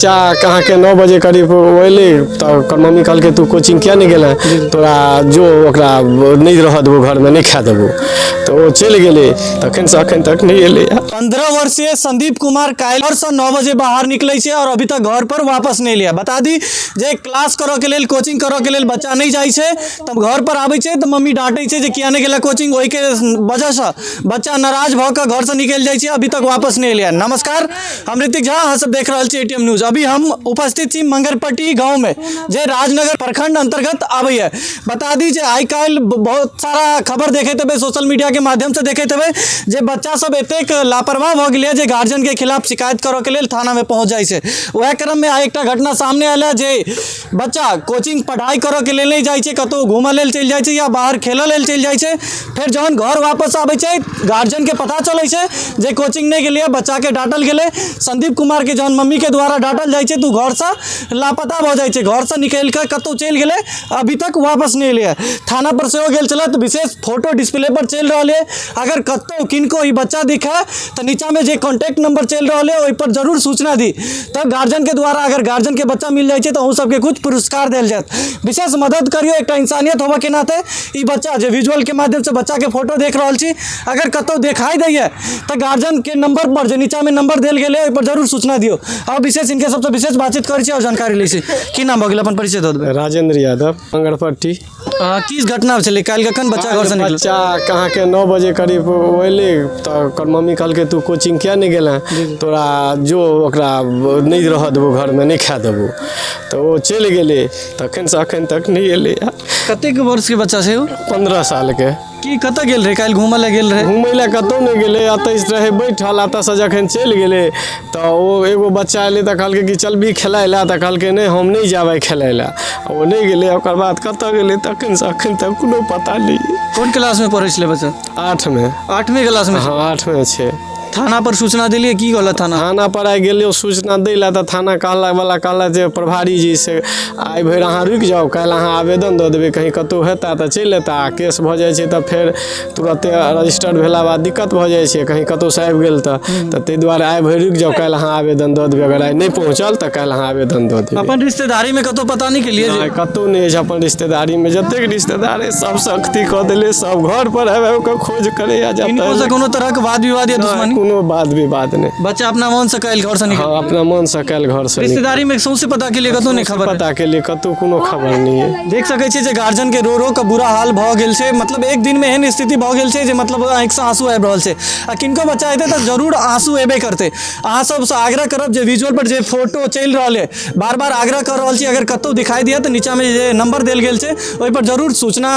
बच्चा अहाँके 9 बजे करीब एलै तऽ ओकर मम्मी कहलकै, तू कोचिंग किया नहि गेलेँ? तोरा जो ओकरा नहि रहऽ देबौ, घरमे नहि खाए देबौ। तऽ ओ चलि गेलै, तखनसँ एखन तक नहि एलै। 15 वर्षीय संदीप कुमार काल्हि घरसँ 9 बजे बाहर निकलै छै और अभी तक घर पर वापस नहि एलै। बता दी जे क्लास करऽ के लेल, कोचिंग करऽ के लेल बच्चा नहि जाइ छै, तब घर पर आबै छै तऽ मम्मी डाँटै छै जे किया नहि गेलै कोचिंग। ओहिके वजहसँ बच्चा नाराज भऽ कऽ घरसँ निकलि जाइ छै, अभी तक वापस नहि एलै। नमस्कार, हम ऋतिक झा, अहाँ सब देख रहल छी एटीएम न्यूज। अभी हम उपस्थित छी मंगरपट्टी गाँवमे, जे राजनगर प्रखंड अंतर्गत आबैए। बता दी जे आइ काल्हि बहुत सारा खबर देखैत हेबै, सोशल मीडियाके माध्यमसँ देखैत हेबै जे बच्चा सब एतेक लापरवाह भऽ गेलै जे गार्जियनके खिलाफ शिकायत करऽके लेल थानामे पहुँच जाइ छै। वएह क्रममे आइ एकटा घटना सामने आयल है जे बच्चा कोचिंग पढ़ाइ करऽके लेल नहि जाइ छै, कतहु घूमऽ लेल चलि जाइ छै या बाहर खेलऽ लेल चलि जाइ छै। फेर जहन घर वापस आबै छै, गार्जियनके पता चलै छै जे कोचिंग नहि गेलैए। बच्चाके डाँटल गेलै। संदीप कुमारके जहन मम्मीके द्वारा डाँटल जाइ छै तऽ ओ घरसँ लापता भऽ जाइ छै। घरसँ निकलि कऽ कतहु चलि गेलै, अभी तक वापस नहि एलैए। थाना पर सेहो गेल छलै। तऽ विशेष फोटो डिस्प्ले पर चलि रहल यऽ। अगर कतहु किनको ई बच्चा दिखै तऽ नीचाँमे जे कॉन्टैक्ट नंबर चलि रहल यऽ, ओहिपर जरूर सूचना दी। तऽ गार्जियनके द्वारा अगर गार्जियनके बच्चा मिल जाइ छै तऽ अहूँ सबके कुछ पुरस्कार देल जायत। विशेष मदद करियौ एकटा इंसानियत होबऽके नाते। ई बच्चा जे विजुअलके माध्यमसँ बच्चाके फोटो देख रहल छी, अगर कतहु देखाइ दैए तऽ गार्जियनके नंबर पर जे नीचाँमे नंबर देल गेलै, ओहिपर जरूर सूचना दियौ। आ विशेष हिनके सबसँ विशेष बातचीत करै छी और जानकारी लै छी। की नाम भऽ गेल? अपन परिचय दऽ देबै। राजेंद्र यादव, मंगरपट्टी। की घटना छलै काल्हि? कखन बच्चा घरसँ निकलल? बच्चा अहाँके 9 बजे करीब एलै तऽ ओकर मम्मी कहलकै, तू कोचिंग किया नहि गेलेँ? तोरा जो ओकरा नहि रहऽ देबौ, घरमे नहि खाए देबौ। तऽ ओ चलि गेलै, तखनसँ एखन तक नहि एलै। कतेक वर्षके बच्चा छै ओ? 15 सालके। की कतऽ गेल रहै काल्हि? घूमऽ लए गेल रहै? घुमै लए कतहु नहि गेलै, एतहि रहै बैठल। एतऽसँ जखन चलि गेलै तऽ ओ एगो बच्चा एलै तऽ कहलकै कि चलबही खेलाइ लए? तऽ कहलकै, नहि, हम नहि जायब आइ खेलाइ लए। आ ओ नहि गेलै। ओकर बाद कतऽ गेलै, तखनसँ एखन तक कोनो पता नहि। कोन क्लासमे पढ़ै छलै बच्चा? आठमे। आठवीं क्लासमे? हँ, आठमे छै। थाना पर सूचना देलियै? की कहलक थाना? थाना पर आइ गेलियै सूचना दै लए तऽ थाना कहलक वला कहलक जे प्रभारी जी से आइ भरि अहाँ रुकि जाउ, काल्हि अहाँ आवेदन दऽ देबै, कहीं कतहु हेता तऽ चलि एता। आ केस भऽ जाइ छै तऽ फेर तुरते रजिस्टर भेला बाद दिक्कत भऽ जाइ छै, कहीं कतहुसँ आबि गेल तऽ ताहि दुआरे आइ भरि रुकि जाउ, काल्हि अहाँ आवेदन दऽ देबै। अगर आइ नहि पहुँचल तऽ काल्हि अहाँ आवेदन दऽ देबै। अपन रिश्तेदारीमे कतहु पता नहि केलियै जे? नहि, कतहु नहि अछि। अपन रिश्तेदारीमे जतेक रिश्तेदार अछि, सब सख्ती कऽ देले। सब घर पर आबि आबि कऽ खोज करैया किनको से जतऽ। कोनो तरहक वाद विवाद या दुश्मनी? कोनो वाद विवाद नहि। बच्चा अपना मोनसँ काल्हि घरसँ निकल हँ, अपना मोनसँ काल्हि घरसँ निकल। रिश्तेदारीमे सौंसे पता केलियै, कतहु नहि खबर? पता केलियै, कतहु कोनो खबर नहि अइ। देख सकै छियै जे गार्जियन के रो रो के बुरा हाल भऽ गेल छै। मतलब एक दिनमे एहन स्थिति भऽ गेल छै जे मतलब आँखिसँ आंसू आबि रहल छै। आ किनको बच्चा हेतै तऽ जरूर आंसू एबे करतै। अहाँ सबसँ आग्रह करब जे विजुअल पर जे फोटो चलि रहल अइ, बार बार आग्रह कऽ रहल छी, अगर कतहु दिखाई दिए तऽ नीचाँमे जे नंबर देल गेल छै, ओहिपर जरूर सूचना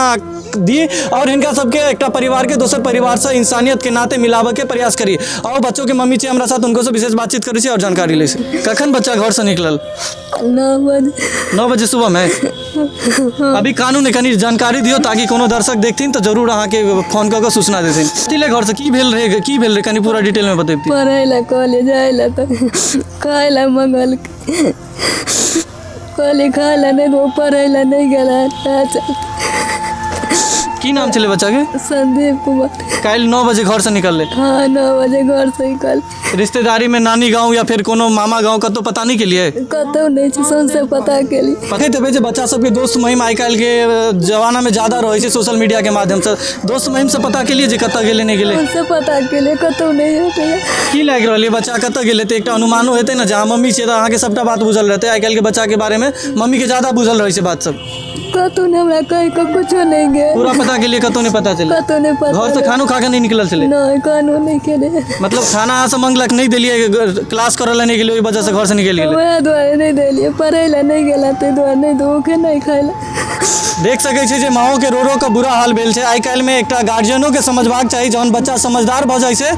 दी और हिनका सबके एकटा परिवारके दोसर परिवारसँ इंसानियतके नाते मिलाबऽके प्रयास करी। और बच्चोके मम्मी छै हमरा साथ, उनको से विशेष बातचीत करै छी और जानकारी लै छी। कखन बच्चा घरसँ निकलल? 9 बजे। 9 बजे सुबहमे? अभी कानून कनि जानकारी दियौ ताकि कोनो दर्शक देखथिन तऽ जरूर अहाँके फोन कऽ कऽ सूचना देथिन। कथी घरसँ की भेल रहै? की भेल रहै? कनि पूरा डिटेलमे बतैबती। पढ़ै लए कॉलेज जाय लए तऽ खाय लए मंगल। कहली खाय लए नहि दो, पढ़ै लए नहि गेल। की नाम छलै बच्चाके? संदीप कुमार। काल्हि 9 बजे घरसँ निकललै? हँ, 9 बजे घरसँ निकल। रिश्तेदारीमे नानी गाँव या फिर कोनो मामा गाँव कतहु पता नहि केलियै? कतहु नहि छै, सौंसे पता केली। देखैत हेबै जे बच्चा सबके दोस्त महिम आइ काल्हिके जमानामे ज्यादा रहै छै। सोशल मीडियाके माध्यमसँ दोस्त महिमसँ पता केलियै जे कतऽ गेलै, नहि गेलै? सौंसे पता केलियै, कतहु नहि हेतै। की लागि रहल यऽ, बच्चा कतऽ गेलै? तऽ एकटा अनुमानो हेतै ने। जहाँ मम्मी छै तऽ अहाँके सबटा बात बुझल रहतै। आइ काल्हिके बच्चाके बारेमे मम्मीके ज्यादा बुझल रहै छै बात सब। कतहु नहि, हमरा कहि कऽ कुछो नहि गेल। पूरा पता केलियै, कतहु नहि पता चललै? कतहु नहि पता। घरसँ खानो खा कऽ नहि निकलल छलै? नहि, खानो नहि खेले। मतलब खाना अहाँसँ मंगलक, नहि देलियै। क्लास करऽ लए नहि गेलियै, ओहि वजहसँ घरसँ निकलि गेलै? वएह दुआरे नहि देलियै। पढ़ै लए नहि गेला ताहि दुआरे नहि दो नहि खाय लए। देख सकै छी जे माँओके रो रो कऽ बुरा हाल भेल छै। आइ काल्हिमे एकटा गार्जियनोके समझबाक चाही। जहन बच्चा समझदार भऽ जाइ छै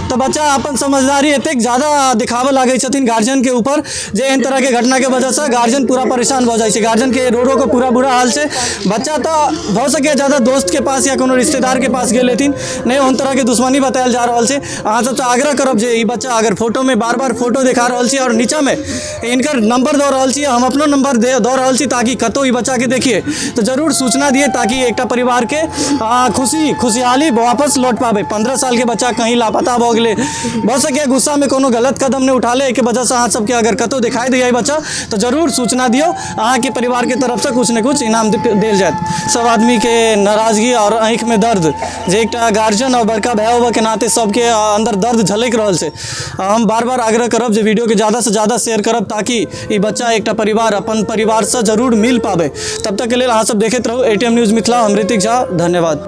तऽ बच्चा अपन समझदारी एतेक ज्यादा दिखाबऽ लागै छथिन गार्जियनके ऊपर जे एहन तरहके घटनाके वजहसँ गार्जियन पूरा परेशान भऽ जाइ छै। गार्जियनके रो रो कऽ पूरा बुरा हाल छै। बच्चा तऽ भऽ सकैए ज्यादा दोस्तके पास या कोनो रिश्तेदारके पास गेल हेथिन, नहि ओहन तरहके दुश्मनी बतायल जा रहल छै। अहाँ सबसँ आग्रह करब जे ई बच्चा अगर फोटोमे बार बार फोटो देखा रहल छी और नीचाँमे हिनकर नंबर दऽ रहल छी, हम अपनो नंबर दऽ रहल छी, ताकि कतहु ई बच्चाके देखिए तऽ जरूर सूचना दिए, ताकि एकटा परिवारके खुशी खुशहाली वापस लौट पाबै। 15 सालके बच्चा कहीं लापता भऽ गेल। गेलै। भऽ सकैए गुस्सामे कोनो गलत कदम नहि उठा ले। एहिके वजहसँ अहाँ सबके अगर कतहु दिखाई दैए बच्चा तऽ जरूर सूचना दियौ, अहाँके परिवारके तरफसँ किछु ने किछु इनाम देल जायत। सब आदमीके नाराजगी आओर आँखिमे दर्द, जे एकटा गार्जियन आओर बड़का भाय होबऽके नाते सबके अन्दर दर्द झलकि रहल छै। हम बार बार आग्रह करब जे वीडियोके ज़्यादासँ ज़्यादा शेयर करब ताकि ई बच्चा एकटा परिवार अपन परिवारसँ जरूर मिल पाबै। तब तकके लेल अहाँ सब देखैत रहू एटीएम न्यूज़ मिथिला। हम ऋतिक झा, धन्यवाद।